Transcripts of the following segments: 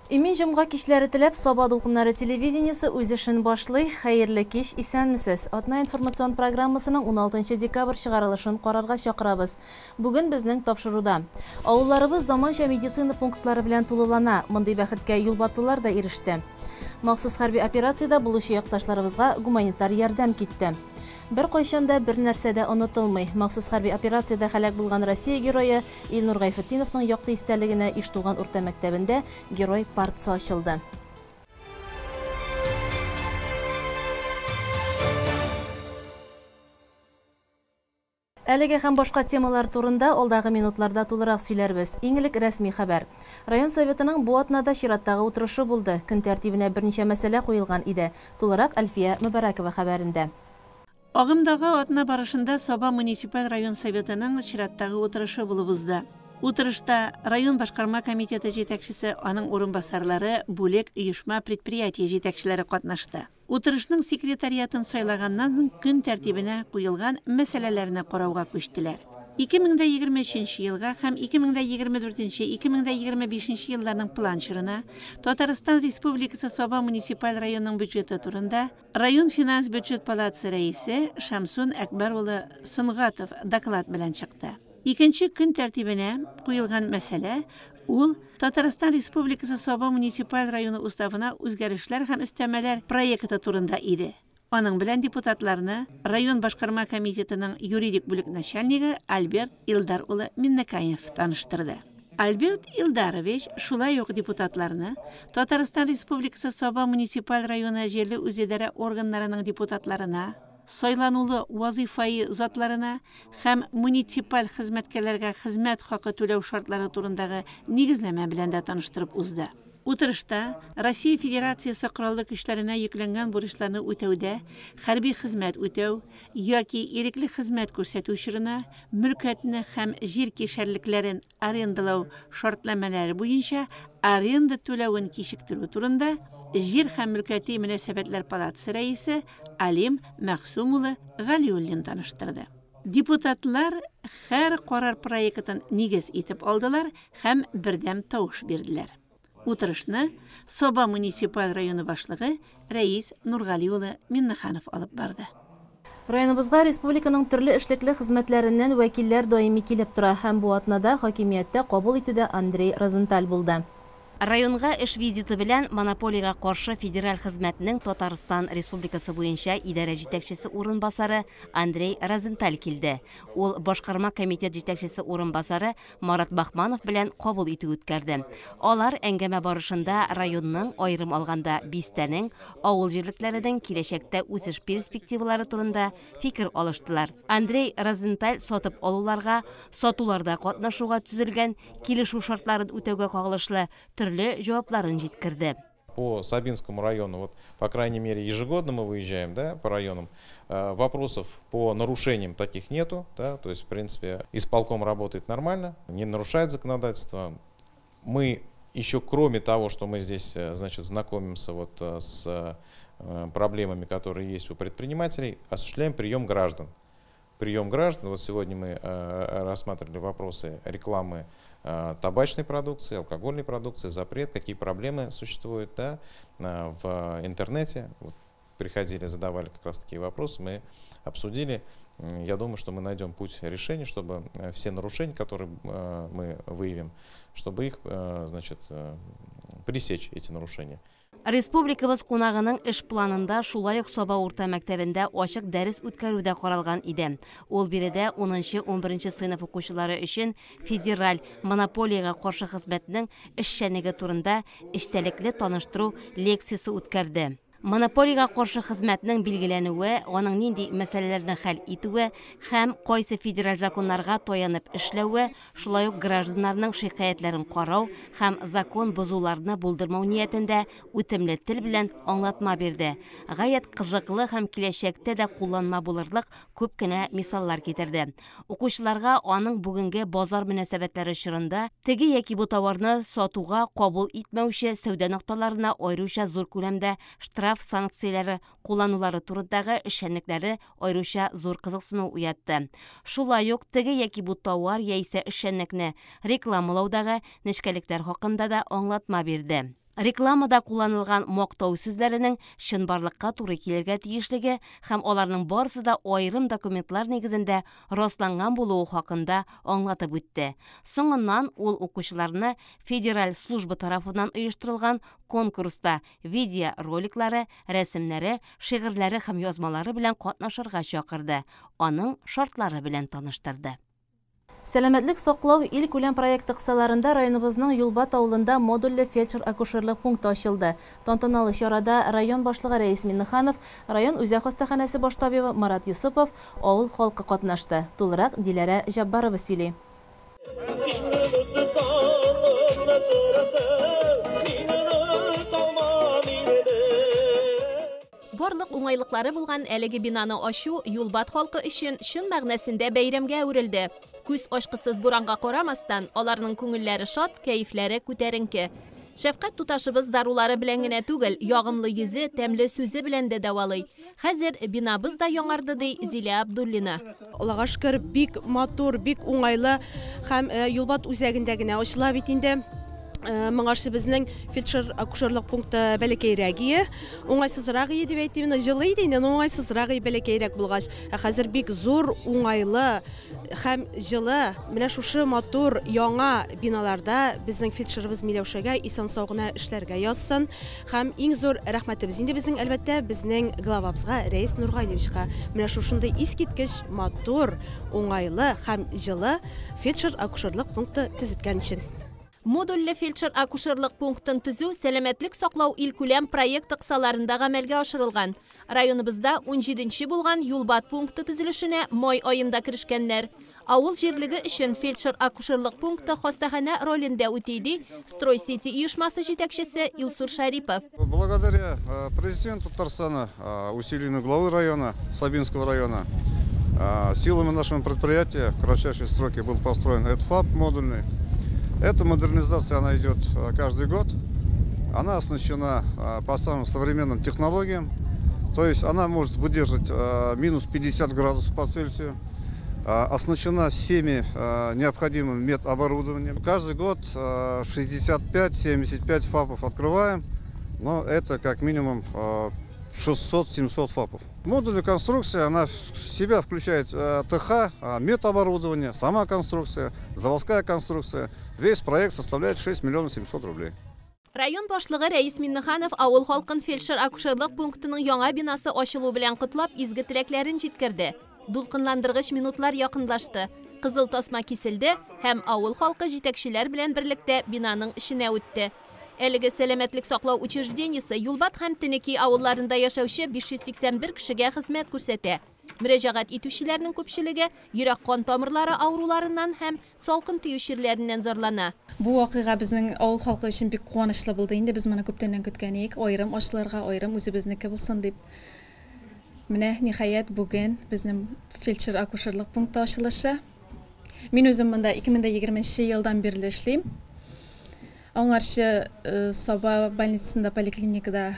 Имин җомга кичләре теләп, Саба дулкыннары телевидениесе үз эшен башлый. Хәерле кич, исәнмесез! Атна информацион программасының 16 декабрь чыгарылышын карарга чакырабыз. Бүген безнең тапшыруда. Авылларыбыз заманча медицина пунктлары белән тулылана. Мондый бәхеткә юлбатлылар да иреште. Махсус хәрби операциядә булучы якташларыбызга гуманитар ярдәм китте. Беркайчан да бер нәрсә дә онытылмый. Махсус хәрби операциядә һәлак булган Россия герое Илнур Гайфетдиновның якты истәлегенә Иштуган урта мәктәбендә Герой партасы ачылды. Әлеге һәм башка темалар турында алдагы минутларда тулырак сөйләрбез. Иң элек рәсми хәбәр. Район советының бу атнада чираттагы утырышы булды. Көн тәртибенә берничә мәсьәлә куелган иде. Тулырак Әлфия Мөбарәкова хәбәрендә. Агымдагы атна барышында Саба муниципаль район советының чираттагы утырышы булып узды. Утырышта район башкарма комитеты җитәкчесе, аның урынбасарлары, бүлек, оешма, предприятие җитәкчеләре катнашты. Утырышның секретариатын сайлаганнан соң көн тәртибенә куелган мәсьәләләрне карауга күчтеләр. 2023 елга һәм 2024-2025 елларның план чорына Татарстан Республикасы Саба муниципаль районының бюджеты турында район финанс-бюджет палатасы рәисе Шамсун Әкбәр улы Сонгатов доклад белән чыкты. Икенче көн тәртибенә куелган мәсьәлә ул Татарстан Республикасы Саба муниципаль районы уставына үзгәрешләр һәм өстәмәләр проекты турында иде. Аның белән депутатларны район башкарма комитетының юридик бүлек начальнигы Альберт Илдар улы Миннекаев таныштырды. Альберт Илдарович шулай ук депутатларны Татарстан Республикасы Саба муниципаль районы җирле үзидарә органнарының депутатларына, сайланулы вазифаи затларына һәм муниципаль хезмәткәрләргә хезмәт хакы түләү шартлары турындагы нигезләмә белән дә таныштырып узды. Утырышта Россия Федерациясе Кораллы көчләренә йөкләнгән бурычларны үтәүдә хәрби хезмәт үтәү яки ирекле хезмәт күрсәтү чорына мөлкәтне һәм җир кишәрлекләрен арендалау шартламалары буенча аренда түләвен кичектерү турында Җир һәм мөлкәти мөнәсәбәтләр палатасы рәисе Алим Мәгъсум улы Галиуллин таныштырды. Депутатлар һәр карар проектын нигез итеп алдылар һәм бердәм тавыш бирделәр. Утырышны Саба муниципаль районы башлыгы Рәис Нургали улы Миннеханов алып барды. Районыбызга республиканың төрле эшлекле хезмәтләреннән вәкилләр даими килеп тора һәм бу атнада хакимияттә кабул итүдә Андрей Розенталь булды. Районга эш визиты белән монополиягә каршы федераль хезмәтнең Татарстан Республикасы буенча идарә җитәкчесе урынбасары Андрей Розенталь килде. Ул башкарма комитет җитәкчесе урынбасары Марат Бахманов белән кабул итү үткәрде. Алар әңгәмә барышында районның, аерым алганда бистәнең, авыл җирлекләренең киләчәктә үсеш перспективалары турында фикер алыштылар. Андрей Розенталь сатып алуларга, сатуларда катнашуга төзелгән килешү шартларын үтәүгә кагылышлы төрле җавапларын җиткерде. По Сабинскому району, вот, по крайней мере, ежегодно мы выезжаем, да, по районам, вопросов по нарушениям таких нету, да, то есть, в принципе, исполком работает нормально, не нарушает законодательство. Мы еще, кроме того, что мы здесь, значит, знакомимся вот с проблемами, которые есть у предпринимателей, осуществляем прием граждан. Прием граждан, вот сегодня мы рассматривали вопросы рекламы табачной продукции, алкогольной продукции, запрет, какие проблемы существуют, да, в интернете. Вот приходили, задавали как раз такие вопросы, мы обсудили. Я думаю, что мы найдем путь решения, чтобы все нарушения, которые мы выявим, чтобы их, значит, пресечь, эти нарушения. Республикабыз кунагының эш планында шулай ук Саба урта мәктәбендә ачык дәрес үткәрү дә каралган иде. Ул биредә 10-11 сыйныф укучылары өчен федераль монополиягә каршы хезмәтнең эшчәнлеге турында эчтәлекле таныштыру лекциясе үткәрде. Монополиягә каршы хезмәтнең билгеләнүе, аның нинди мәсьәләләрне хәл итүе һәм кайсы федераль законнарга таянып эшләве, шулай ук гражданнарның шикаятьләрен карау һәм закон бозуларны булдырмау ниятендә үтемле тел белән аңлатма бирде. Гаять кызыклы һәм киләчәктә дә кулланма булырлык күп кенә мисаллар китерде. Укучыларга аның бүгенге базар мөнәсәбәтләре чорында теге яки бу товарны сатуга кабул итмәүче сәүдә нокталарына аеруча зур күләмдә штраф санкцияләре кулланулары турындагы эшчәнлекләре аеруча зур кызыксыну уятты. Шулай ук теге яки бу товар яисә эшчәнлекне рекламалаудагы нечкәлекләр хакында да аңлатма бирде. Рекламада кулланылган мактау сүзләренең чынбарлыкка туры килергә тиешлеге һәм аларның барысы да аерым документлар нигезендә расланган булуы хакында аңлатып үтте. Соңыннан ул укучыларны федераль служба тарафыннан оештырылган конкурста видеороликлары, рәсемнәре, шигырьләре һәм язмалары белән катнашырга чакырды. Аның шартлары белән таныштырды. Сәламәтлек саклау ил күләм проекты кысаларында районыбызның Юлбат авылында модульле фельдшер-акушерлык пункты ачылды. Тантаналы чарада район башлыгы Рәис Миннеханов, район үзәк хастаханәсе баш табибы Марат Юсупов, авыл халкы катнашты. Тулырак Диләрә Җаббарова сөйли. Барлык уңайлыклары булган әлеге бинаны ачу Юлбат халкы өчен чын мәгънәсендә бәйрәмгә әверелде. Күз ачкысыз буранга карамастан, аларның күңелләре шат, кәефләре күтәренке. Шәфкать туташыбыз дарулары белән генә түгел, ягымлы йөзе, тәмле сүзе белән дә дәвалый. Хәзер бинабыз да яңарды, ди Зилә Абдуллина. Аллага шөкер, бик матур, бик уңайлы һәм Юлбат үзәгендә генә ачыла бит инде. Моңарчы безнең фельдшер-акушерлык пункты бәләкәйрәк иде, уңайсызрак иде дип әйтим, җылы иде инде, уңайсызрак иде бәләкәйрәк булгач. Ә хәзер бик зур, уңайлы һәм җылы. Менә шушы матур яңа биналарда безнең фельдшерыбыз Миләүшәгә исән-сау гына эшләргә язсын. Һәм иң зур рәхмәтебез инде безнең, әлбәттә, безнең главабызга Рәис Нургалиевичка. Менә шушындый искиткеч матур, уңайлы һәм җылы фельдшер-акушерлык пункты төзеткән өчен. Модульле фельдшер-акушерлык пунктын төзү сәламәтлек саклау илкүләм проекты кысаларында гамәлгә ашырылган. Районыбызда 17нче булган Юлбат пункты төзелешенә май аенда керешкәннәр. Авыл җирлеге өчен фельдшер-акушерлык пункты хастаханә ролендә үти, ди Строй-Сити оешмасы җитәкчесе Илсур Шарипов. Благодаря президенту Татарстана, усилиями главы района, Сабинского района, силами нашего предприятия в кратчайшие сроки был построен этот ФАП модульный. Эта модернизация, она идет каждый год. Она оснащена по самым современным технологиям. То есть она может выдержать минус 50 градусов по Цельсию. Оснащена всеми необходимым медоборудованием. Каждый год 65-75 ФАПов открываем, но это как минимум 600-700 ФАПов. Модульная конструкция, она в себя включает ТХ, медоборудование, сама конструкция, заводская конструкция. Весь проект составляет 6 миллионов 700 рублей. Район башлыгы Рәис Миннеханов авыл халкын фельдшер-акушерлык пунктының яңа бинасы ачылу белән котлап, изге теләкләрен җиткерде. Дулкынландыргыч минутлар якынлашты. Кызыл тасма киселде һәм авыл халкы җитәкчеләр белән берлектә бинаның эченә үтте. Әлеге сәламәтлек саклау учреждениесе Юлбат һәм Тенеки авылларында яшәүче 581 кешегә хезмәт күрсәтә. Мөрәҗәгать итүчеләрнең күпчелеге йөрәк-кан тамырлары авыруларыннан һәм салкын тию чирләреннән зарлана. Бу вакыйга безнең авыл халкы өчен бик куанычлы булды. Инде без моны күптәннән көткән идек, аерым ачылырга, аерым үзебезнеке булсын дип. Менә ниһаять бүген безнең фельдшер-акушерлык пункты ачылышы. Мин үзем монда 2020 елдан бирле эшлим. Аңарчы Саба больницасында поликлиникада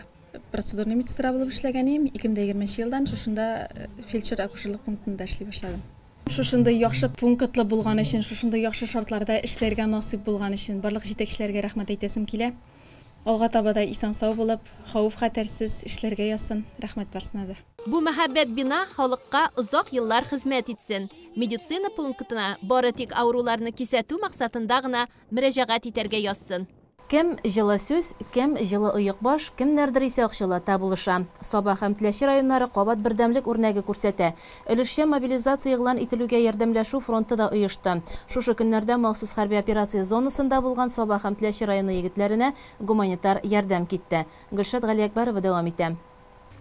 процедурный медсестра булып эшләгән идем. 2020 елдан шушында фельдшер-акушерлык пунктында эшли башладым. Шушындый яхшы пунктлы булган өчен, шушындый яхшы шартларда эшләргә насыйп булган өчен барлык җитәкчеләргә рәхмәт әйтәсем килә. Алга таба да исән-сау булып, хәвеф-хәтәрсез эшләргә язсын. Рәхмәт барсына да. Бу мәһабәт бина халыкка озак еллар хезмәт итсен. Медицина пунктына бары тик авыруларны кисәтү максатында гына мөрәҗәгать итәргә язсын. Кем җылы сүз, кем җылы оекбаш, кемнәрдер исә акчалата булыша. Саба һәм Теләче районнары кабат бердәмлек үрнәге күрсәтә. Өлешчә мобилизация игълан ителүгә ярдәмләшү фронты да оешты. Шушы көннәрдә махсус хәрби операция зонасында булган Саба һәм Теләче районы егетләренә гуманитар ярдәм китте. Гөлшат Галиәкбәрова дәвам итә.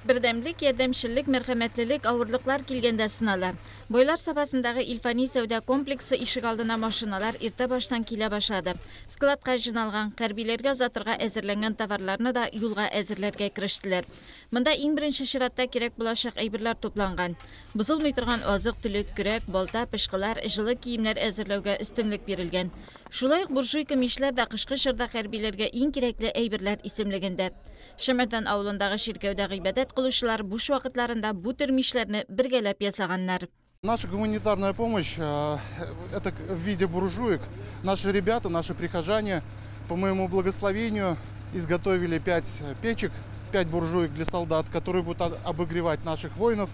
Бердәмлек, ярдәмчеллек, мәрхәмәтлелек авырлыклар килгәндә сынала. Бойлар Сабасындагы Илфани сәүдә комплексы ишегалдына машиналар иртә баштан килә башлады. Складка җыйналган, хәрбиләргә озатырга әзерләнгән товарларны да юлга әзерләргә керештеләр. Монда иң беренче чиратта кирәк булачак әйберләр тупланган. Бозылмый торган азык-төлек, көрәк, балта, пычкылар, җылы киемнәр әзерләүгә өстенлек бирелгән. Шулай ук буржуйка мишләр дә кышкы чорда хәрбиләргә иң кирәкле әйберләр исемлегендә. Шәмәрдән авылындагы чиркәүдә гыйбадәт кылучылар буш вакытларында бу төр мишләрне бергәләп ясаганнар. Наша гуманитарная помощь это в виде буржуек. Наши ребята, наши прихожане, по моему благословению, изготовили 5 печек, 5 буржуек для солдат, которые будут обогревать наших воинов.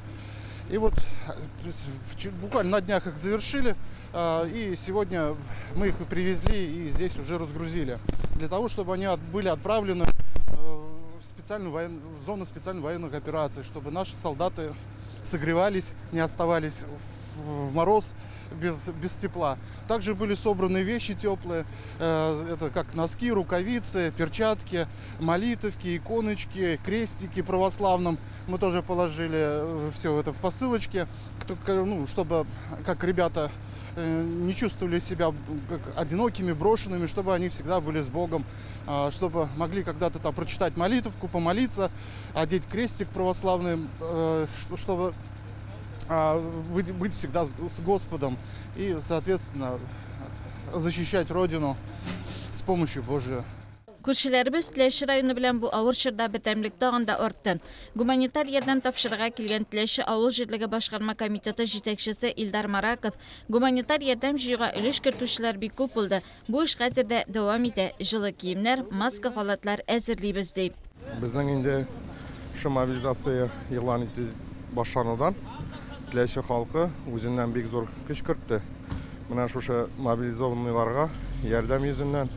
И вот буквально на днях их завершили, и сегодня мы их привезли и здесь уже разгрузили. Для того, чтобы они были отправлены в зону специальных военных операций, чтобы наши солдаты согревались, не оставались в мороз без тепла. Также были собраны вещи теплые, это как носки, рукавицы, перчатки, молитовки, иконочки, крестики православным. Мы тоже положили все это в посылочки, ну, чтобы как ребята не чувствовали себя как одинокими, брошенными, чтобы они всегда были с Богом, чтобы могли когда-то там прочитать молитовку, помолиться, одеть крестик православный, чтобы быть всегда с Господом и, соответственно, защищать Родину с помощью Божией. Күршеләребез Теләче районы белән бу авыр чорда бердәмлек тагын да артты. Гуманитар ярдәм тапшырырга килгән Теләче авыл җирлеге башкарма комитеты җитәкчесе Илдар Мараков гуманитар ярдәм җыюга өлеш кертүчеләр бик күп булды. Бу эш хәзер дә дәвам итә. Җылы киемнәр, маска, халатлар әзерлибез ди. Безнең инде шу мобилизация игълан итү башланудан Теләче халкы үзеннән бик зур көч кертте. Менә шушы мобилизованныйларга ярдәм йөзеннән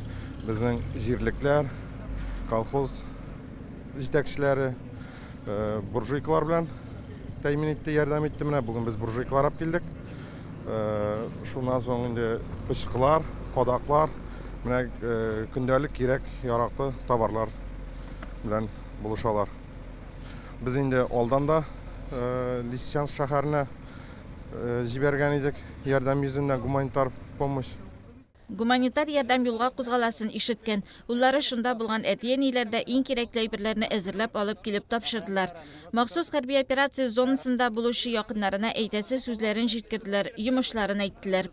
безнең җирлекләр, колхоз җитәкчеләре буржуйкалар белән тәэмин итте, ярдәм итте. Менә бүген без буржуйкалар алып килдек. Шуннан соң инде пычкылар, кадаклар, менә көндәлек кирәк яраклы товарлар белән булышалар. Без инде алдан да Лисичанск шәһәренә җибәргән идек ярдәм йөзеннән гуманитар помощь. Гуманитар ярдәм юлга кузгаласын ишеткән. Уллары шунда булган әти-әниләр дә иң кирәкле әйберләрне әзерләп алып килеп тапшырдылар. Махсус хәрби операция зонасында булучы якыннарына әйтәсе сүзләрен җиткерделәр, йомышларын әйттеләр.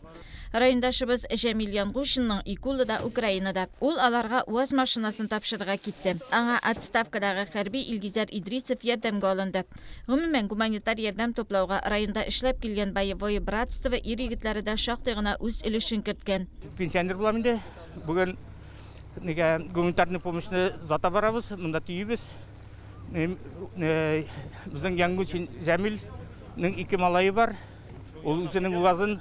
Райондашыбыз Җәмил Янгушинның ике улы да Украинада. Ул аларга УАЗ машинасын тапшырырга китте. Аңа отставкадагы хәрби Илгизәр Идрисов ярдәмгә алынды. Гомумән, гуманитар ярдәм туплауга районда эшләп килгән боевое братство ир егетләре дә шактый гына үз өлешен керткән. Пенсионер булам инде. Бүген нигә гуманитарный помощьны зата барабыз, монда төйибез. Безнең Янгушин Җәмилнең ике малае бар. Ул үзенең УАЗын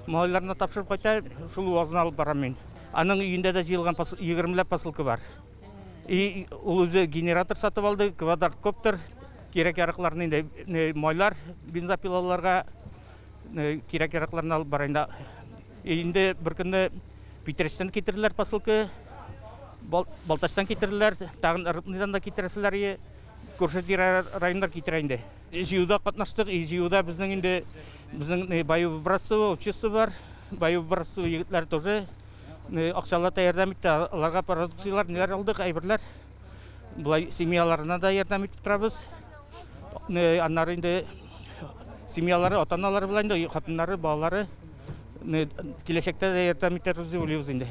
малайларына тапшырып кайта, шул УАЗын алып барам мин. Аның өендә дә җыелган 20ләп посылка бар. И ул үзе генератор сатып алды, квадрокоптер, кирәк-яракларны инде майлар, бензопилаларга кирәк-яракларны алып бара инде. Инде бер көнне Питерстән китерделәр посылка, Балтачтан китерделәр, тагын Рыбныйдан да китерәселәр, күрше тирә районнар китерә инде. Җыюда катнаштык, җыюда безнең инде безнең боевое братство общество бар, боевое братство егетләр тоже акчалата ярдәм итте, аларга продукцияләр, ниләр алдык, әйберләр. Болай семьяларына да ярдәм итеп торабыз. Аннары инде семьялары, ата-аналары белән инде, хатыннары, балалары киләчәктә дә ярдәм итәрбез дип уйлыйбыз инде.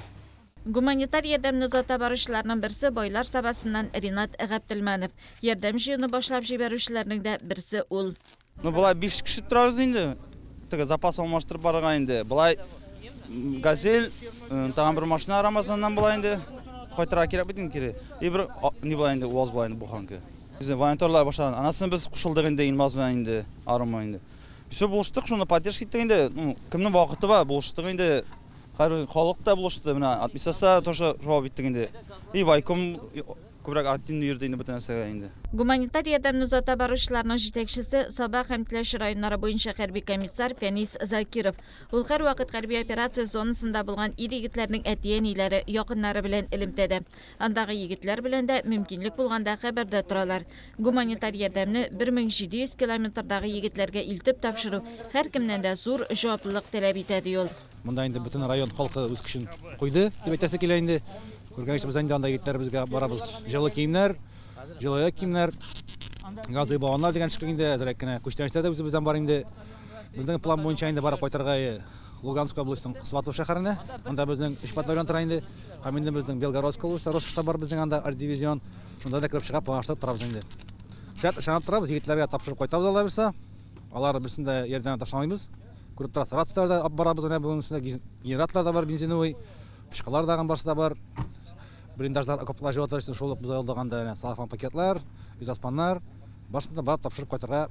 Гуманитар ярдәмне озата баручыларның берсе Байлар Сабасыннан Ринат Габделманов. Ярдәм җыюны башлап җибәрүчеләрнең дә берсе ул. Ну, болай 5 кеше торабыз инде. Теге запас алмаштырып барган инде. Болай газель, тагын бер машина Рамазаннан болай инде. Кайтырга кирәк бит инде кире. И бер ни була инде, УАЗ була инде буханка. Без волонтерлар башлаган. Анасын без кушылдык инде Илмаз белән инде, Арыма инде. Все булыштык, шуны поддержка иттек инде. Ну, кемнең вакыты бар, булыштык инде. Һәрбер халык та булышты, менә администрация тоже җавап иттек инде. И вайком күбрәк активно йөрде инде бөтен нәрсәгә инде. Гуманитар ярдәмне озата баручыларның җитәкчесе Саба һәм Теләче районнары буенча хәрби комиссар Фәнис Закиров. Ул һәрвакыт хәрби операция зонасында булган ир егетләрнең әти-әниләре, якыннары белән элемтәдә. Андагы егетләр белән дә мөмкинлек булганда хәбәрдә торалар. Гуманитар ярдәмне 1700 километрдагы егетләргә илтеп тапшыру һәркемнән дә зур җаваплылык таләп итә, ди ул. Монда инде бөтен район халкы үз көчен куйды дип әйтәсе килә инде. Күргәнегезчә, без инде анда егетләребезгә барабыз. Җылы киемнәр, җылы киемнәр, газлы баллоннар дигән шикелле инде әзрәк кенә күчтәнәчләр дә үзебездән бар инде. Безнең план буенча инде барып кайтырга Луганск областының Сватов шәһәренә. Анда безнең 3 батальон тора инде. Һәм инде безнең Белгородск областы, Ростовта бар безнең анда арт-дивизион. Шунда да кереп чыгып планлаштырып торабыз инде. Шәт ышанып торабыз, егетләргә тапшырып кайтабыз алай булса. Алар берсен дә ярдәмгә ташламыйбыз. Күреп торасыз, рациялар да алып барабыз, менә бүгенге көндә генераторлар да бар, бензиновый, пычкылар да барысы да бар. Блиндажлар, окоплар җылытыр өчен шул ук без алдаганда салафан пакетлар, изоспаннар, барысын да барып тапшырып кайтырга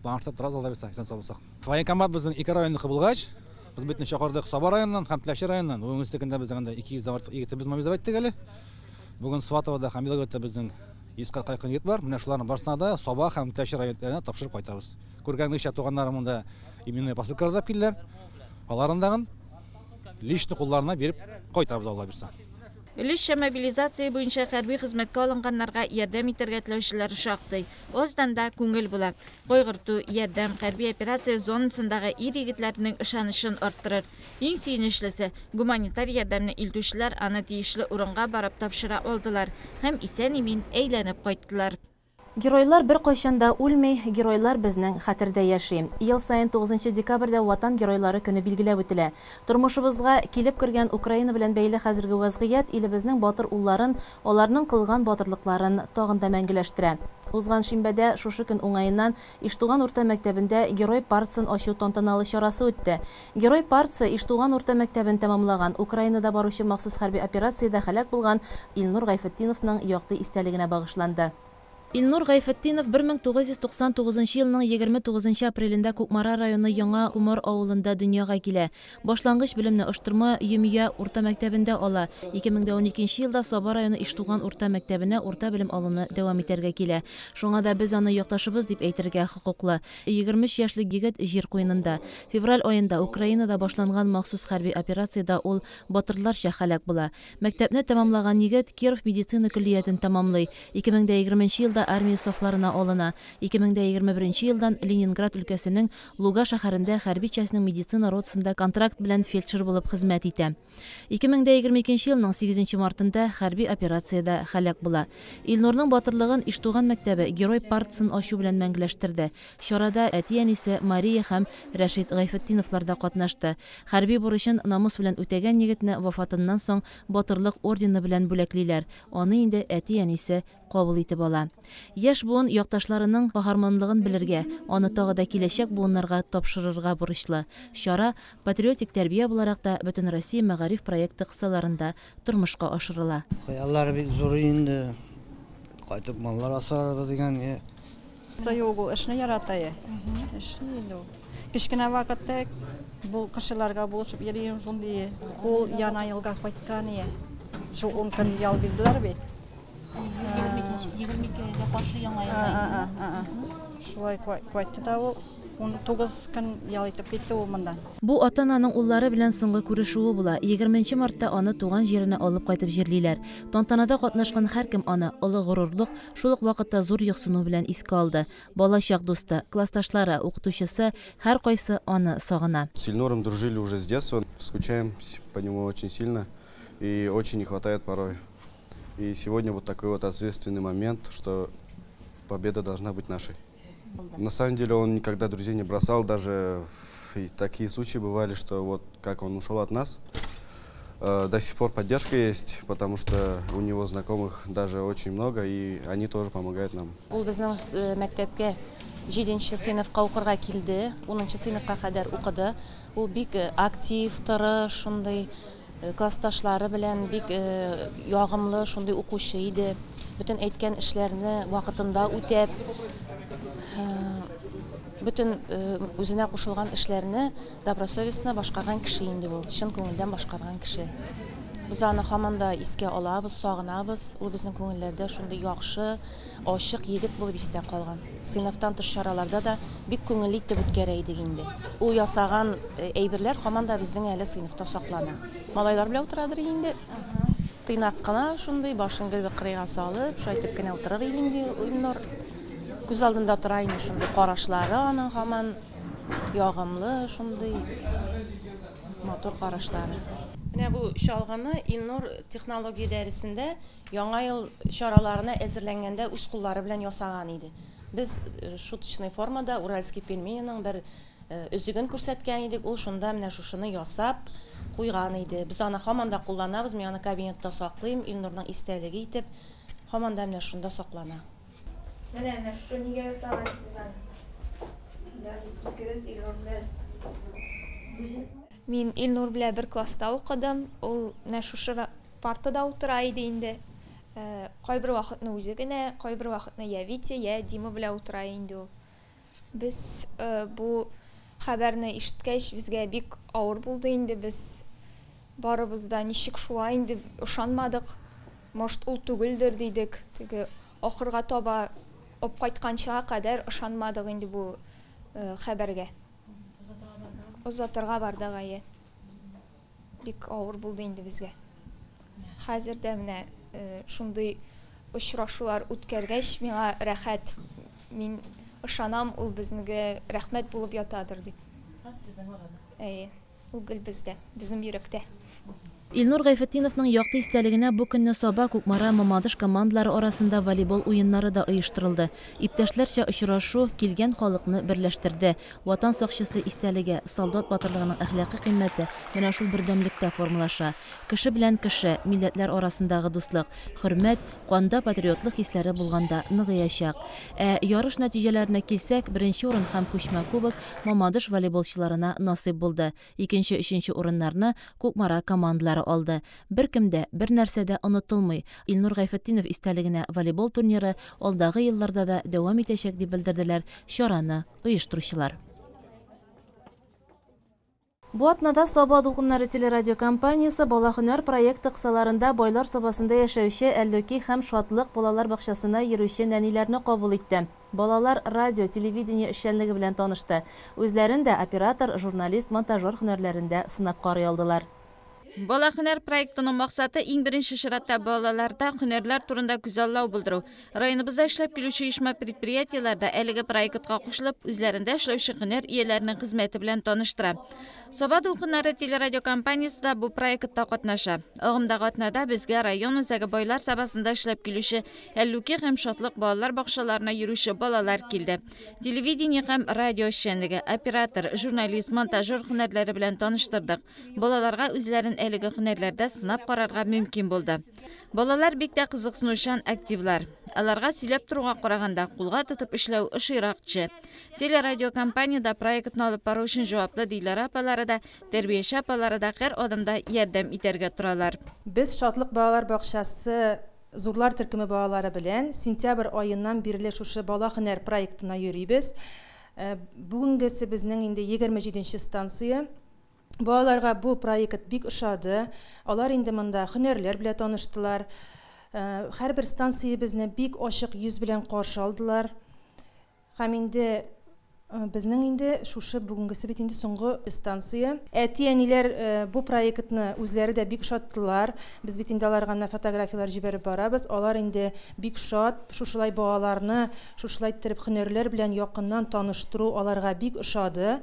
планлаштырып торабыз, алла бирсә, исән сау булсак. Военкомат безнең ике районныкы булгач, без бөтен чакырдык Саба районыннан һәм Теләче районыннан. Бүгенге көндә безнең анда 200 дән артык егетебез мобилизовать иттек әле. Бүген Сватовода һәм Белгородта безнең 140 якын егет бар. Менә шуларның барысына да Саба һәм Теләче районнарына тапшырып кайтабыз. Күргәнегезчә, туганнарым монда именной посылкалар да килделәр. Аларын дагын лично кулларына биреп кайтабыз, Алла бирсә. Өлешчә мобилизация буенча хәрби хезмәткә алынганнарга ярдәм итәргә теләүчеләр шактый. Аздан да күңел була. Кайгырту, ярдәм хәрби операция зонасындагы ир-егетләрнең ышанычын арттырыр. Иң сөенечлесе, гуманитар ярдәмне илтүчеләр аны тиешле урынга барып тапшыра алдылар һәм исән-имин әйләнеп кайттылар. Геройлар беркайчан да үлми, геройлар безнең хәтердә яши. Ел саен 9 декабрьдә Ватан геройлары көне билгеләп үтелә. Тормышыбызга килеп кергән Украина белән бәйле хәзерге вазгыять илебезнең батыр улларын, аларның кылган батырлыкларын тагын да мәңгеләштерә. Узган шимбәдә шушы көн уңаеннан Иштуган урта мәктәбендә Герой партасын ачу тантаналы чарасы үтте. Герой партасы Иштуган урта мәктәбен тәмамлаган, Украинада баручы махсус хәрби операциядә һәлак булган Илнур Гайфетдиновның якты истәлегенә багышланды. Илнур Гайфетдинов 1999 елның 29 апрелендә Кукмара районы Яңа Кумар авылында дөньяга килә. Башлангыч белемне Оштырма Йөмия урта мәктәбендә ала. 2012 елда Саба районы Иштуган урта мәктәбенә урта белем алуны дәвам итәргә килә. Шуңа да без аны якташыбыз дип әйтергә хокуклы. 23 яшьлек егет җир куенында. Февраль аенда Украинада башланган махсус хәрби операциядә ул батырларча һәлак була. Мәктәпне тәмамлаган егет Киров медицина көллиятен тәмамлый. 2020 елда армия сафларына алына. 2021 елдан Ленинград өлкәсенең Луга шәһәрендә хәрби частьның медицина ротасында контракт белән фельдшер булып хезмәт итә. 2022 елның 8 мартында хәрби операциядә һәлак була. Илнурның батырлыгын Иштуган мәктәбе Герой партасын ачу белән мәңгеләштерде. Чарада әти-әнисе Мария һәм Рәшит Гайфетдиновлар да катнашты. Хәрби бурычын намус белән үтәгән егетне вафатыннан соң Батырлык ордены белән бүләклиләр. Аны инде әти-әнисе кабул итеп ала. Яшь буын якташларының каһарманлыгын белергә, аны тагы да киләчәк буыннарга тапшырырга бурычлы. Чара патриотик тәрбия буларак та Бөтенроссия мәгариф проекты кысаларында тормышка ашырыла. Хыяллары бик зур инде. Кайтып маллар асрарга дигән. Юк, ул эшне ярата. Эшли инде ул. Кечкенә вакытта бу кешеләргә булышып йөрим шундый. Ул яңа елга кайткан ие. Шул 10 көн ял бирделәр бит. 22-гә каршы яңа елга. Шулай кайтты да ул 19 көн ял итеп китте ул монда. Бу ата-ананың уллары белән соңгы күрешүе була. 20 мартта аны туган җиренә алып кайтып җирлиләр. Тантанада катнашкан һәркем аны олы горурлык, шул ук вакытта зур юксыну белән искә алды. Балачак дусты, классташлары, укытучысы һәркайсы аны сагына. С Ильнуром дружили уже с детства, скучаем по нему очень сильно и очень не хватает порой. И сегодня вот такой вот ответственный момент, что победа должна быть нашей. На самом деле он никогда друзей не бросал, даже и такие случаи бывали, что вот как он ушел от нас, до сих пор поддержка есть, потому что у него знакомых даже очень много, и они тоже помогают нам. Ул безнең мәктәпкә 7 сыйныфка укырга килде, 10 сыйныфка кадәр укыды. Ул бик актив, тырыш, шундый классташлары белән бик ягымлы, шундый укучы иде. Бөтен әйткән эшләрне вакытында үтәп, бөтен үзенә кушылган эшләрне добросовестно башкарган кеше инде ул, чын күңелдән башкарган кеше. Без аны һаман да искә алабыз, сагынабыз. Ул безнең күңелләрдә шундый яхшы, ачык егет булып истә калган. Сыйныфтан тыш чараларда да бик күңелле итеп үткәрә идек инде. Ул ясаган әйберләр һаман да безнең әле сыйныфта саклана. Малайлар белән утырадыр инде. Тыйнак кына шундый, башын гел кырыйга салып, шулай итеп кенә утырыр иде инде Илнур. Күз алдында тора инде шундый карашлары аның һаман ягымлы, шундый матур карашлары. Менә бу чалгыны Илнур технология дәресендә яңа ел чараларына әзерләнгәндә үз куллары белән ясаган иде. Без шуточный формада уральский пельмениның бер өзеген күрсәткән идек. Ул шунда менә шушыны ясап куйган иде. Без аны һаман да кулланабыз. Мин аны кабинетта саклыйм, Илнурның истәлеге итеп һаман да менә шунда саклана. Менә шушы нигә ясаган без аны? Менә без икебез Илнур белән. Мин Илнур белән бер класста укыдым. Ул менә шушы Партада утыра иде инде. Кайбер вакытны үзе генә, кайбер вакытны я Витя, я Дима белән утыра инде ул. Без бу хәбәрне ишеткәч, безгә бик авыр булды инде. Без барыбыз да ничек шулай инде ышанмадык. Может, ул түгелдер дидек. Теге ахырга таба алып кайтканчыга кадәр ышанмадык инде бу хәбәргә. Озатырга бардык, әйе. Бик авыр булды инде безгә. Хәзер дә менә шундый очрашулар үткәргәч, миңа рәхәт. Мин ышанам, ул безнеге рәхмәт булып ятадыр дип. Һәм сезнең арада. Әйе, ул гел бездә, безнең йөрәктә. Илнур Гайфетдиновның якты истәлегенә бу көнне Саба, Кукмара, Мамадыш командалары арасында волейбол уеннары да оештырылды. Иптәшләрчә очрашу килгән халыкны берләштерде. Ватан сакчысы истәлеге, солдат батырлыгының әхлакый кыйммәте менә шул бердәмлектә формалаша. Кеше белән кеше, милләтләр арасындагы дуслык, хөрмәт, канда патриотлык хисләре булганда ныгыячак. Ә ярыш нәтиҗәләренә килсәк, беренче урын һәм күчмә кубок Мамадыш волейболчыларына насыйп булды. Икенче, өченче урыннарны Кукмара командалары алды. Беркем дә, бернәрсә дә онытылмый. Илнур Гайфетдинов истәлегенә волейбол турниры алдагы елларда да дәвам итәчәк, дип белдерделәр чараны оештыручылар. Бу атнада Саба дулкыннары телерадиокомпаниясе Бала һөнәр проекты кысаларында Байлар Сабасында яшәүче Әллүки һәм Шатлык балалар бакчасына йөрүче нәниләрне кабул итте. Балалар радио, телевидение эшчәнлеге белән танышты. Үзләрен дә оператор, журналист, монтажер һөнәрләрендә сынап карый алдылар. Бала һөнәр проектының максаты иң беренче чиратта балаларда һөнәрләр турында күзаллау булдыру. Районыбызда эшләп килүче оешма предприятиеләр дә әлеге проектка кушылып, үзләрендә эшләүче һөнәр ияләренең хезмәте белән таныштыра. Саба дулкыннары телерадиокомпаниясе дә бу проектта катнаша. Агымдагы атнада безгә район үзәге Байлар Сабасында эшләп килүче Әллүки һәм Шатлык балалар бакчаларына йөрүче балалар килде. Телевидение һәм радио эшчәнлеге, оператор, журналист, монтажер һөнәрләре белән таныштырдык. Балаларга үзләрен әлеге һөнәрләрдә сынап карарга мөмкин булды. Балалар бик тә кызыксынучан активлар. Аларга сөйләп торуга караганда кулга тотып эшләү ошыйрак төшә. Телерадиокомпаниядә проектны алып бару өчен җаваплы Диләрә апалары да, тәрбияче апалары да һәр адымда ярдәм итәргә торалар. Без Шатлык балалар бакчасы зурлар төркеме балалары белән сентябрь аеннан бирле шушы Бала һөнәр проектына йөрибез. Бүгенгесе безнең инде 27 нче станция. Балаларга бу проект бик ошады. Алар инде монда һөнәрләр белән таныштылар. Һәрбер станциябезне бик ачык йөз белән каршы алдылар. Һәм инде безнең инде шушы бүгенгесе бит инде соңгы станция. Әти-әниләр бу проектны үзләре дә бик ошаттылар. Без бит инде аларга менә фотографияләр җибәреп барабыз. Алар инде бик шат, шушылай балаларны шушылай иттереп һөнәрләр белән якыннан таныштыру аларга бик ошады.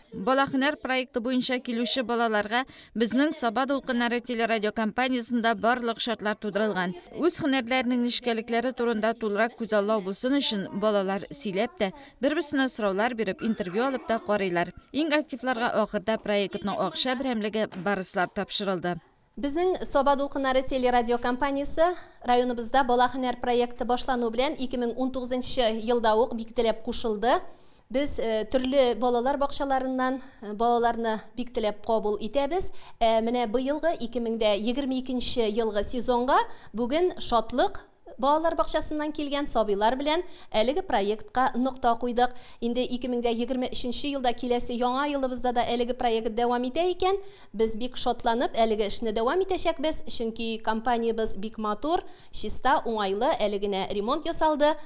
Бала һөнәр проекты буенча килүче балаларга безнең Саба дулкыннары телерадиокомпаниясендә барлык шартлар тудырылган. Үз һөнәрләренең нечкәлекләре турында тулырак күзаллау булсын өчен балалар сөйләп тә, бер-берсенә сораулар биреп, интервью алып та карыйлар. Иң активларга ахырда проектның акча берәмлеге барыслар тапшырылды. Безнең Саба дулкыннары телерадиокомпаниясе районыбызда Бала һөнәр проекты башлану белән 2019 елда ук бик теләп кушылды. Без төрле балалар бакчаларыннан балаларны бик теләп кабул итәбез. Ә менә быелгы 2022 елгы сезонга бүген Шатлык балалар бакчасыннан килгән сабыйлар белән әлеге проектка нокта куйдык. Инде 2023 елда киләсе яңа елыбызда да әлеге проект дәвам итә икән, без бик шатланып әлеге эшне дәвам итәчәкбез, чөнки компаниябез бик матур, чиста, уңайлы, әле генә ремонт ясалды.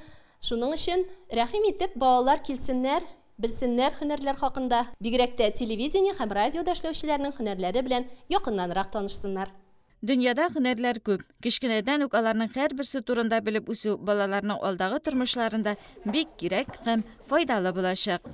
Шуның өчен рәхим итеп балалар килсеннәр, белсеннәр һөнәрләр хакында, бигрәк тә телевидение һәм радиода эшләүчеләрнең һөнәрләре белән якыннанрак танышсыннар. Дөньяда һөнәрләр күп. Кечкенәдән үк аларның һәрберсе турында белеп үсү балаларның алдагы тормышларында бик кирәк һәм файдалы булачак.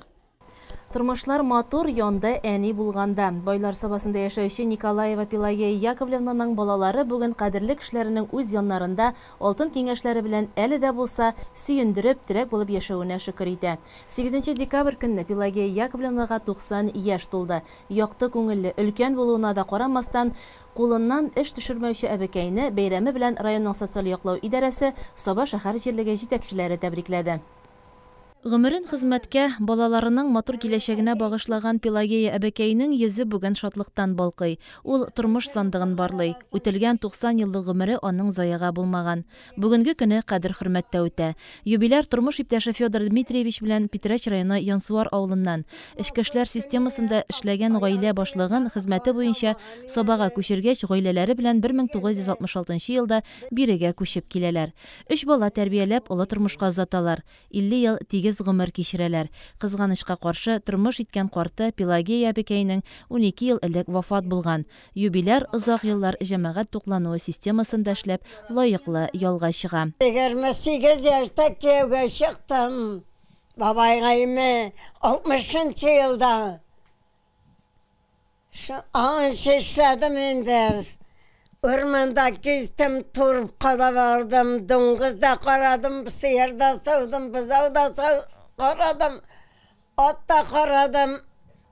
Тормышлар матур янда әни булганда. Байлар Сабасында яшәүче Николаева Пелагея Яковлевнаның балалары бүген кадерле кешеләренең үз яннарында алтын киңәшләре белән әле дә булса сөендереп, терәк булып яшәвенә шөкер итә. 8 декабрь көнне Пелагея Яковлевнага 90 яшь тулды. Якты күңелле, өлкән булуына да карамастан, кулыннан эш төшермәүче әбекәйне бәйрәме белән районның социаль яклау идарәсе Саба шәһәр җирлеге җитәкчеләре тәбрикләде. Гомерен хезмәткә, балаларының матур киләчәгенә багышлаган Пелагея әбекәйнең йөзе бүген шатлыктан балкый. Ул тормыш сандыгын барлый. Үтелгән 90 еллык гомере аның заяга булмаган. Бүгенге көне кадер-хөрмәттә үтә. Юбиляр тормыш иптәше Федор Дмитриевич белән Питрәч районы Янсуар авылыннан. Эчке эшләр системасында эшләгән гаилә башлыгын хезмәте буенча Сабага күчергәч, гаиләләре белән 1966 елда бирегә күчеп киләләр. Өч бала тәрбияләп, олы тормышка озаталар. 50 ел тигез гомер кичерәләр. Кызганычка каршы, тормыш иткән карты Пелагея әбекәйнең 12 ел элек вафат булган. Юбиляр озак еллар җәмәгать туклануы системасында эшләп, лаеклы ялга чыга. 28 яшьтә кияүгә чыктым. Бабайга име 60 нчы елда. Аңынчы эшләдем инде. Урманда кистем, торфка да бардым, дуңгыз да карадым, сыер да саудым, бозау да карадым, ат та карадым.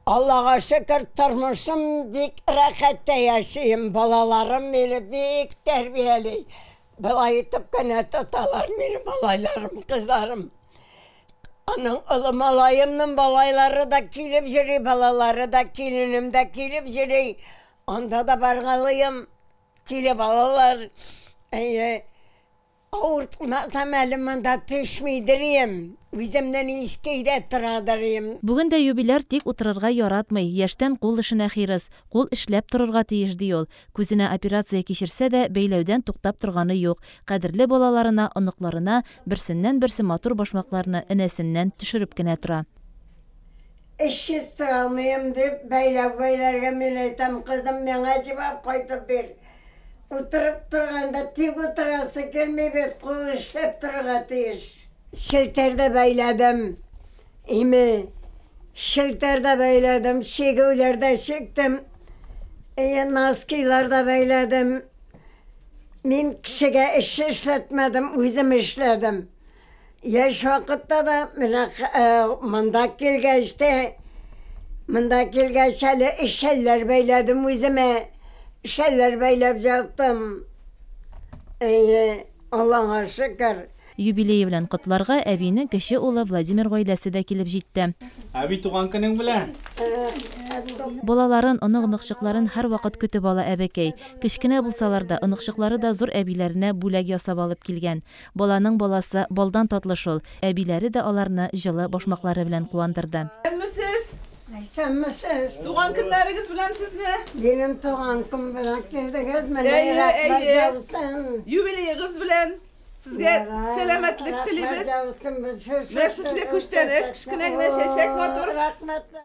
Аллага шөкер, тормышым бик рәхәттә яшим. Балаларым мине бик тәрбияли. Болай итеп кенә тоталар мине малайларым, кызларым. Аның олы малаемның балайлары да килеп йөри, балалары да, киленем дә килеп йөри. Анда да баргалыйм, килеп алалар. Әйе, авыртмасам әле монда төшмидер идем. Үземнең иске өйдә торадыр идем. Бүген дә юбиляр тик утырырга яратмый, яшьтән кул эшенә хирыс. Кул эшләп торырга тиеш, ди ул. Күзенә операция кичерсә дә, бәйләүдән туктап торганы юк. Кадерле балаларына, оныкларына берсеннән-берсе матур башмакларны энәсеннән төшереп кенә тора. Эшсез тора алмыйм, дип, бәйләү бәйләргә мин әйтәм, кызым, миңа җавап кайтып бир. Утырып торганда тик утырасы килми бит, кул эшләп торырга тиеш. Челтәр дә бәйләдем, име, челтәр дә бәйләдем, чигүләр дә чиктем, әйе, носкилар да бәйләдем. Мин кешегә эш эшләтмәдем, үзем эшләдем. Яшь вакытта да, менә монда килгәч тә, монда килгәч әле шәлләр бәйләдем үземә, шәлләр бәйләп яттым. Әйе, Аллага шөкер. Юбилее белән котларга әбинең кече улы Владимир гаиләсе дә килеп җитте. Әби, туган көнең белән! Балаларын, онык-оныкчыкларын һәрвакыт көтеп ала әбекәй. Кечкенә булсалар да, оныкчыклары да зур әбиләренә бүләк ясап алып килгән. Баланың баласы балдан татлы шул, әбиләре дә аларны җылы башмаклары белән куандырды. Исәнмесез! Исәнмесез! Туган көннәрегез белән сезне! Минем туган көн белән килдегез, менә рәхмәт яусын! Юбилеегыз белән! Сезгә сәламәтлек телибез. Менә сезгә күчтәнәч, кечкенә генә чәчәк матур.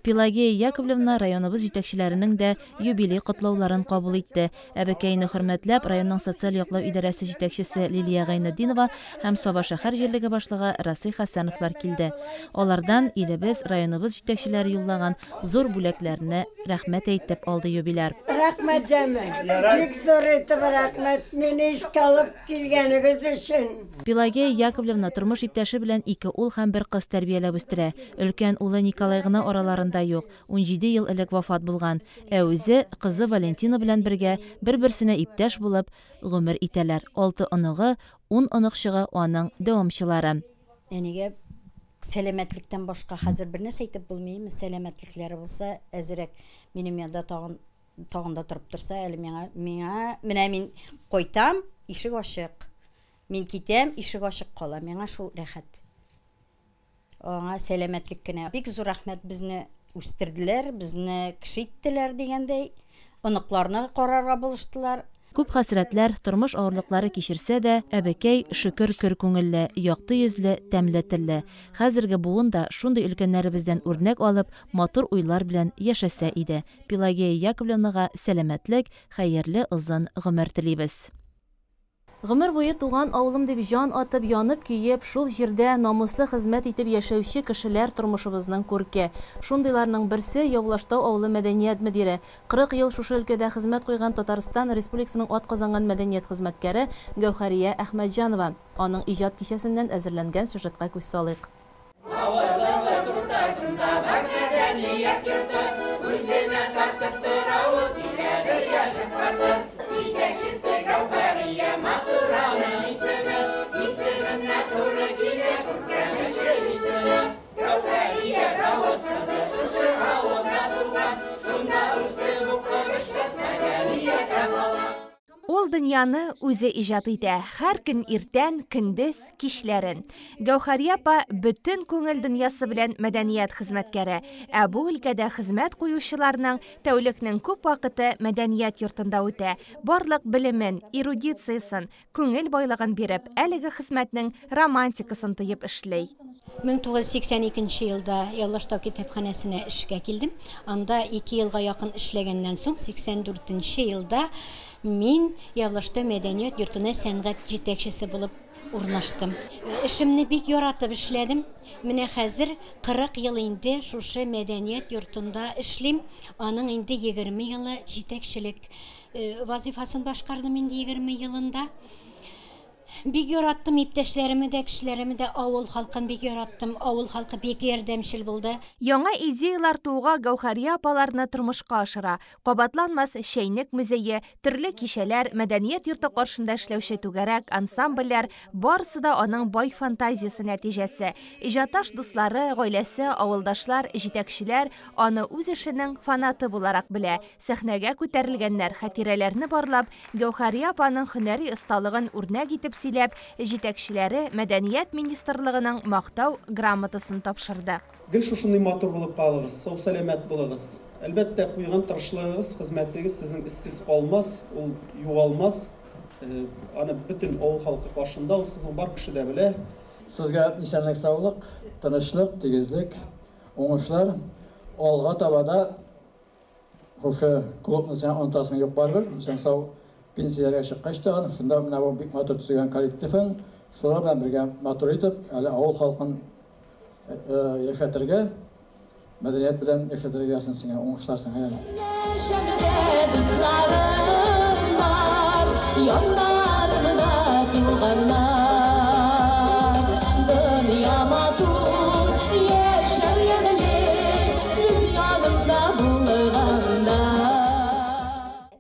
Пелагея Яковлевна районыбыз җитәкчеләренең дә юбилей котлауларын кабул итте. Әбекәйне хөрмәтләп, районның социаль яклау идарәсе җитәкчесе Лилия Гайнетдинова һәм Саба шәһәр җирлеге башлыгы Расыйх Хәсәновлар килде. Алардан илебез, районыбыз җитәкчеләре юллаган зур бүләкләрне рәхмәт әйтеп алды юбиляр. Рәхмәт, җәмәгать. Бик зур итеп рәхмәт. Мине искә алып Килгәнегез өчен. Пелагея Яковлевна тормыш иптәше белән ике ул һәм бер кыз тәрбияләп үстерә. Өлкән улы Николай гына араларында юк, 17 ел элек вафат булган. Ә үзе, кызы Валентина белән бергә, бер-берсенә иптәш булып, гомер итәләр. Алты оныгы, ун оныкчыгы аның дәвамчылары. Әнигә сәламәтлектән башка хәзер бернәрсә әйтеп булмый, сәламәтлекләре булса, әзерәк минем янда тагын Тагын да торып торса, әле миңа, миңа, менә мин кайтам, ишек ачык. Мин китәм, ишек ачык кала. Миңа шул рәхәт. Аңа сәламәтлек кенә. Бик зур рәхмәт, безне үстерделәр, безне кеше иттеләр дигәндәй. Оныкларны карарга булыштылар. Күп хәсрәтләр, тормыш авырлыклары кичерсә дә, әбекәй, шөкер, көр күңелле, якты йөзле, тәмле телле. Хәзерге буын да шундый өлкәннәребездән үрнәк алып, матур уйлар белән яшәсә иде. Пелагея Яковлевнага сәламәтлек, хәерле озын гомер телибез. Гомер буе туган авылым дип җан атып, янып-көеп, шул җирдә намуслы хезмәт итеп яшәүче кешеләр тормышыбызның күрке. Шундыйларның берсе, Явлаштау авылы мәдәният мөдире, 40 ел шушы өлкәдә хезмәт куйган Татарстан Республикасының атказанган мәдәният хезмәткәре Гәүһәрия Әхмәтҗанова. Аның иҗат кичәсеннән әзерләнгән сюжетка күз салыйк. Авылыбыз уртасында бар мәдәният йорты, Үзенә тартып тора ул, киләдер яше карты. Җитәкчесе Гәүһәрия, матур аның исеме, Исеменә туры килә күркәм эше, җисеме. дөньяны үзе иҗат итә. Һәр көн иртән, көндез, кичләрен. Гәүһәрия апа бөтен күңел дөньясы белән мәдәният хезмәткәре. Ә бу өлкәдә хезмәт куючыларның тәүлекнең күп вакыты мәдәният йортында үтә. Барлык белемен, эрудициясен, күңел байлыгын биреп, әлеге хезмәтнең романтикасын тоеп эшли. 1982 елда Явлаштау китапханәсенә эшкә килдем. Анда 2 елга якын эшләгәннән соң, 84 елда мин Явлаштау мәдәният йортына сәнгать җитәкчесе булып урнаштым. Эшемне бик яратып эшләдем. Менә хәзер 40 ел инде шушы мәдәният йортында эшлим. Аның инде 20 елы җитәкчелек вазифасын башкардым инде 20 елында. Бик яраттым иптәшләремне дә, кешеләремне дә, авыл халкын бик яраттым. Авыл халкы бик ярдәмчел булды. Яңа идеялар тууга Гәүһәрия апаларны тормышка ашыра. Кабатланмас чәйнек музее, төрле кичәләр, мәдәният йорты каршында эшләүче түгәрәк, ансамбльләр барысы да аның бай фантазиясе нәтиҗәсе. Иҗатташ дуслары, гаиләсе, авылдашлар, җитәкчеләр аны үз эшенең фанаты буларак белә. Сәхнәгә күтәрелгәннәр хатирәләрне барлап, Гәүһәрия апаның һөнәри осталыгын үрнәк итеп сөйләп, җитәкчеләре Мәдәният министрлыгының мактау грамотасын тапшырды. Гел шушындый матур булып калыгыз, сау-сәламәт булыгыз. Әлбәттә, куйган тырышлыгыгыз, хезмәтегез сезнең эзсез калмас, ул югалмас. Аны бөтен авыл халкы каршында, ул сезнең бар кеше дә белә. Сезгә исәнлек, саулык, тынычлык, тигезлек, уңышлар. Алга таба да шушы клубны син онытасың юк барыбер. Исән-сау пенсиягә чыккач та, шунда менә бу бик матур төзегән коллективың, шулар белән бергә матур итеп, әле авыл халкын яшәтергә, мәдәният белән яшәтергә язсын сиңа, уңышлар сиңа әле. Яннарымда туганнар, дөнья матур, яшәр ямьле, сез янымда булганда.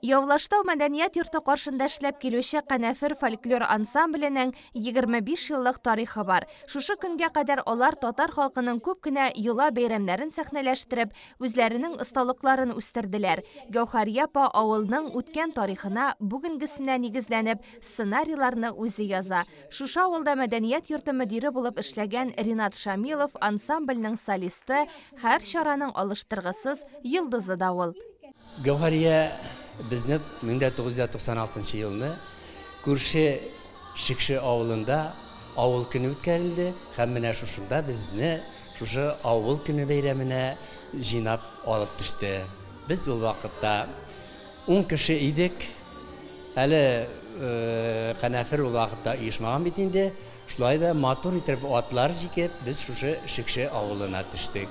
Явлаштау мәдәният йорты каршында эшләп килүче Канәфер фольклор ансамбленең 25 еллык тарихы бар. Шушы көнгә кадәр алар татар халкының күп кенә йола бәйрәмнәрен сәхнәләштереп, үзләренең осталыкларын үстерделәр. Гәүһәрия апа авылның үткән тарихына бүгенгесенә нигезләнеп, сценарийларны үзе яза. Шушы авылда мәдәният йорты мөдире булып эшләгән Ринат Шамилов ансамбльнең солисты, һәр чараның алыштыргысыз йолдызы да ул. Гәүһәрия безне 1996 елны күрше Шекше авылында авыл көне үткәрелде һәм менә шушында безне шушы авыл көне бәйрәменә җыйнап алып төште. Без ул вакытта 10 кеше идек. Әле Канәфер ул вакытта оешмаган бит инде. Шулай да матур итеп атлар җикеп без шушы Шекше авылына төштек.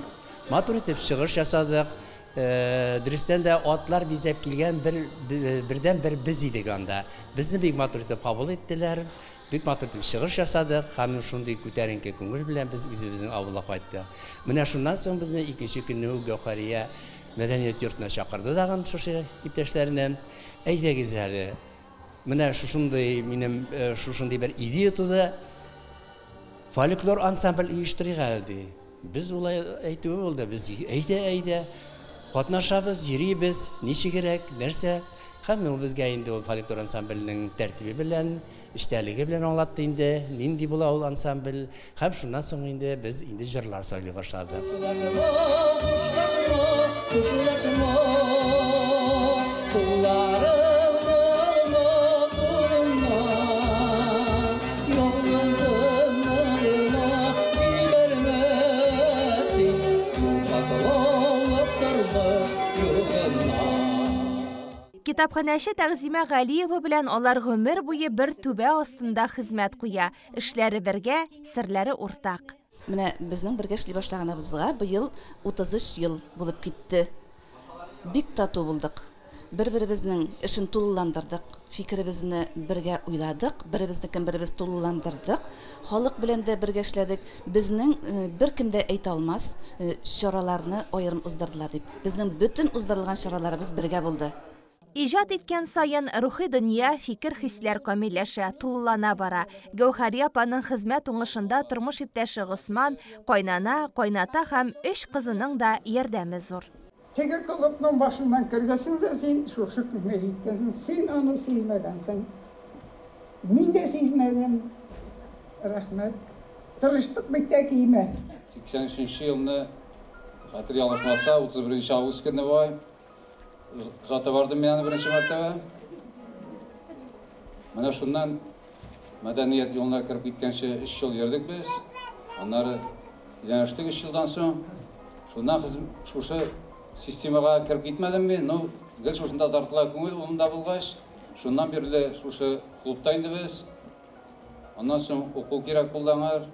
Матур итеп чыгыш ясадык. Дөрестән дә атлар бизәп килгән бердән бер без идек анда. Безне бик матур итеп кабул иттеләр, бик матур итеп чыгыш ясадык һәм шундый күтәренке күңел белән без үзебезнең авылга кайттык. Менә шуннан соң безне икенче көнне үк Гәүһәрия мәдәният йортына чакырды тагын шушы иптәшләрне. Әйдәгез әле. Менә шушындый минем шушындый бер идея туды. Фольклор ансамбль оештырыйк әле ди. Без улай әйтүе булды. Без әйдә, әйдә. Катнашабыз, йөрибез, ничегрәк, нәрсә. Һәм ул безгә инде ул фольклор ансамбльнең тәртибе белән, эчтәлеге белән аңлатты инде, нинди була ул ансамбль. Һәм шуннан соң инде без инде җырлар сайлый башладык. Китапханәче Тәгъзимә Галиева белән алар гомер буе бер түбә астында хезмәт куя. Эшләре бергә, серләре уртак. Менә безнең бергә эшли башлаганыбызга быел 33 ел булып китте. Бик тату булдык. Бер-беребезнең эшен тулыландырдык, фикеребезне бергә уйладык, беребезнекен беребез тулыландырдык. Халык белән дә бергә эшләдек. Безнең беркем дә әйтә алмас, чараларны аерым уздырдылар дип. Безнең бөтен уздырылган чараларыбыз бергә булды. Иҗат иткән саен рухи дөнья, фикер-хисләр камилләшә, тулылана бара. Гәүһәрия апаның хезмәт уңышында тормыш иптәше Госман, кайнана, кайната һәм өч кызының да ярдәме зур. Теге клубның башыннан кергәсең дә син шушы көнгә җиткәнсең, син аны сөймәгәнсең. Мин дә сизмәдем. Рәхмәт. Тырыштык бит тә киемә. 83 елны, хәтер ялгышмаса, 31 август көнне бугай, озата бардым мин аны беренче мәртәбә. Менә шуннан мәдәният юлына кереп киткәнче 3 ел йөрдек без. Аннары өйләнештек 3 елдан соң. Шуннан шушы системага кереп китмәдем мин. Ну, гел шушында тартыла күңел, улымда булгач. Шуннан бирле шушы клубта инде без. Аннан соң уку кирәк булды аңар.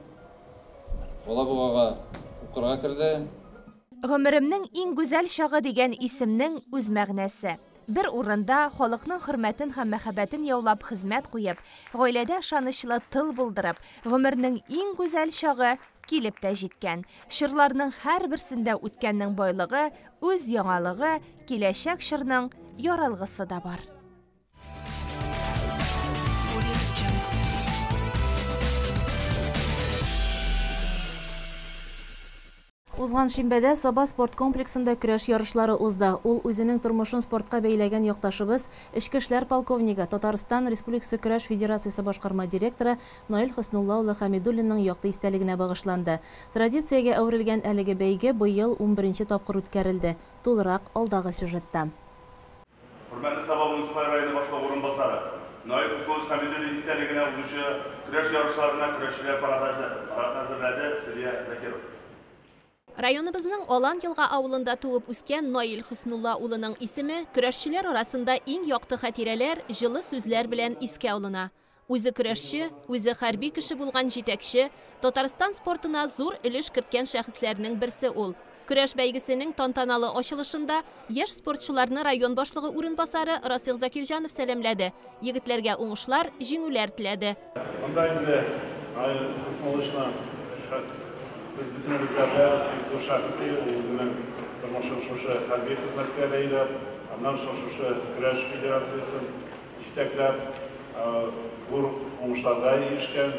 Алабугага укырга керде. Гомеремнең иң гүзәл чагы дигән исемнең үз мәгънәсе. Бер урында халыкның хөрмәтен һәм мәхәббәтен яулап хезмәт куеп, гаиләдә ышанычлы тыл булдырып, гомернең иң гүзәл чагы килеп тә җиткән. Чорларның һәрберсендә үткәннең байлыгы, үз яңалыгы, киләчәк чорның яралгысы да бар. Узган шимбәдә Саба спорт комплексында көрәш ярышлары узды. Ул үзенең тормышын спортка бәйләгән якташыбыз, эчке эшләр полковнигы, Татарстан Республикасы көрәш федерациясе башкарма директоры Наил Хөснулла улы Хәмидуллинның якты истәлегенә багышланды. Традициягә әверелгән әлеге бәйге быел 11 тапкыр үткәрелде. Тулырак алдагы сюжетта. Хөрмәтле Саба муниципаль районы башлыгы урынбасары Наил Хөснуллович Хәмидуллин истәлегенә узучы көрәш ярышларына көрәшчеләр парады әзерләде Сөлия Закиров. Районыбызның Алан елга авылында туып үскән Наил Хөснулла улының исеме көрәшчеләр арасында иң якты хатирәләр, җылы сүзләр белән искә алына. Үзе көрәшче, үзе хәрби кеше булган җитәкче, Татарстан спортына зур өлеш керткән шәхесләрнең берсе ул. Көрәш бәйгесенең тантаналы ачылышында яшь спортчыларны район башлыгы урынбасары Расих Закирҗанов сәламләде. Егетләргә уңышлар, җиңүләр теләде. Монда инде Наил Хөснулловичны без бөтенебез дә беләбез, бик зур шәхес, ул үзенең тормышын шушы хәрби хезмәткә бәйләп, аннан соң шушы көрәш федерациясен җитәкләп, зур уңышларга ирешкән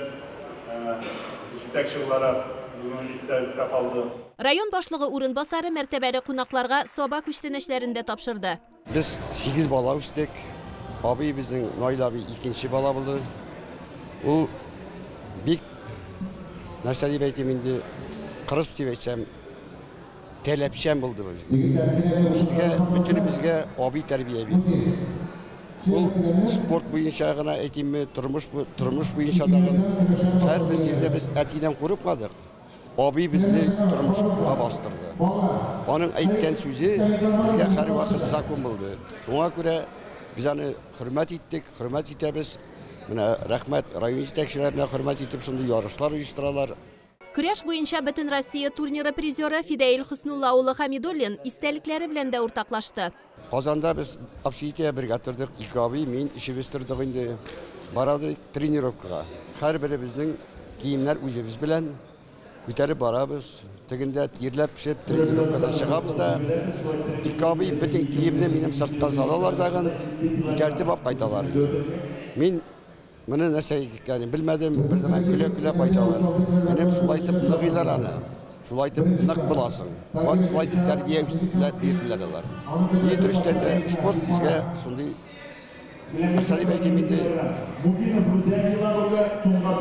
җитәкче буларак безнең истәлектә калды. Район башлыгы урынбасары мәртәбәле кунакларга Саба күчтәнәчләрен дә тапшырды. Без 8 бала үстек. Абый безнең Наил абый икенче бала булды. Ул бик нәрсә дип әйтим инде, кырыс дип әйтсәм, таләпчән булды безгә. Бөтенебезгә абый тәрбия бирде. Ул спорт буенча гына әйтимме, тормыш буенча дагы һәрбер җирдә без әтидән курыкмадык. Абый безне тормышка бастырды. Аның әйткән сүзе безгә һәрвакыт закон булды. Шуңа күрә без аны хөрмәт иттек, хөрмәт итәбез. Менә рәхмәт район җитәкчеләренә хөрмәт итеп шундый ярышлар оештыралар. Көрәш буенча бөтен Россия турниры призеры Фидәил Хөснулла улы Хәмидуллин истәлекләре белән дә уртаклашты. Казанда без общежитиедә бергә тордык, ике абый, мин өчебез тордык инде. Барадык тренировкага. Һәрберебезнең киемнәр үзебез белән күтәреп барабыз. Тегендә тирләп пешеп тренировкадан чыгабыз да, ике абый бөтен киемне минем сыртка салалар дагын, күтәртеп алып кайталар. Мин моны нәрсә икәнен белмәдем, бер заман көлә-көлә кайталар. Минем шулай итеп ныгыйлар аны. Шулай итеп нык буласың. Вот шулай итеп тәрбия бирделәр алар. И дөрестән дә спорт безгә шундый нәрсә дип әйтим инде,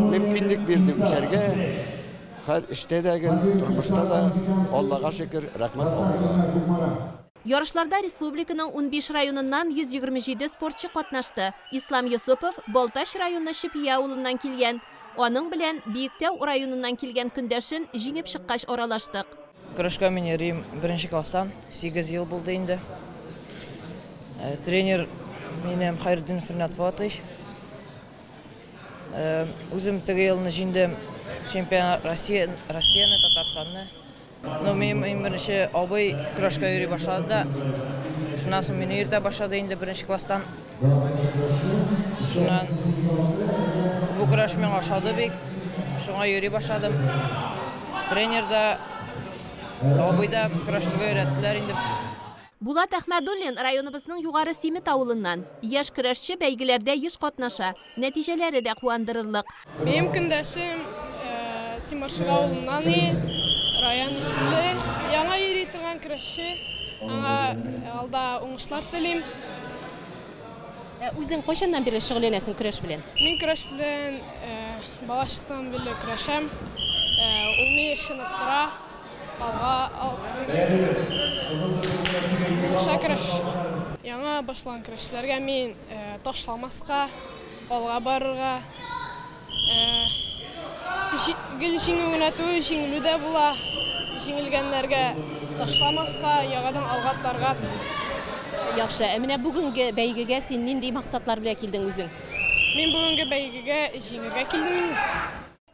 мөмкинлек бирде үсәргә. Һәр эштә дә, тормышта да Аллага шөкер, рәхмәт абыйга. Ярышларда республиканың 15 районыннан 127 спортчы катнашты. Ислам Йосыпов Балтач районы Шепия авылыннан килгән. Аның белән Биектау районыннан килгән көндәшен җиңеп чыккач аралаштык. Көрәшкә мин йөрим беренче класстан, 8 ел булды инде. Тренер минем Хайрдин Фернат Фатыш. Үзем теге елны җиңдем чемпион Россияне, Татарстанны. Ну, минем беренче абый көрәшкә йөри башлады да, шуннан соң мине йөртә башлады инде беренче класстан. Шуннан бу көрәш миңа ошады бик, шуңа йөри башладым. Тренер да, абый да көрәшергә өйрәттеләр инде. Булат Әхмәдуллин районыбызның Югары Симет авылыннан. Яшь көрәшче бәйгеләрдә еш катнаша, нәтиҗәләре дә куандырырлык. Минем көндәшем Тимершык авылыннан, Раян исемле. Яңа йөри торган көрәшче. Аңа алда уңышлар телим. Ә үзең кайчаннан бирле шөгыльләнәсең көрәш белән? Мин көрәш белән балачактан бирле көрәшәм. Ул мине чыныктыра, алга булыша көрәш. Яңа башлаган көрәшчеләргә мин ташламаска, алга барырга, Гел җиңү генә түгел, җиңелү дә була. Җиңелгәннәргә ташламаска, яңадан алга атларга. Яхшы. Ә менә бүгенге бәйгегә син нинди максатлар белән килдең үзең? Мин бүгенге бәйгегә җиңергә килдем инде.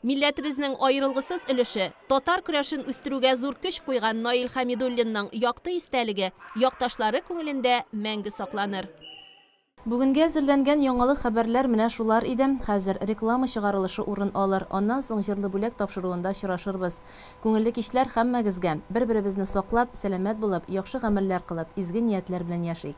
Милләтебезнең аерылгысыз өлеше, татар көрәшен үстерүгә зур көч куйган Наил Хәмидуллинның якты истәлеге якташлары күңелендә мәңге сакланыр. Бүгенгә әзерләнгән яңалык хәбәрләр менә шулар иде. Хәзер реклама чыгарылышы урын алыр. Аннан соң Җырлы бүләк тапшыруында очрашырбыз. Күңелле кичләр һәммәгезгә! Бер-беребезне саклап, сәламәт булып, яхшы гамәлләр кылып, изге ниятләр белән яшик!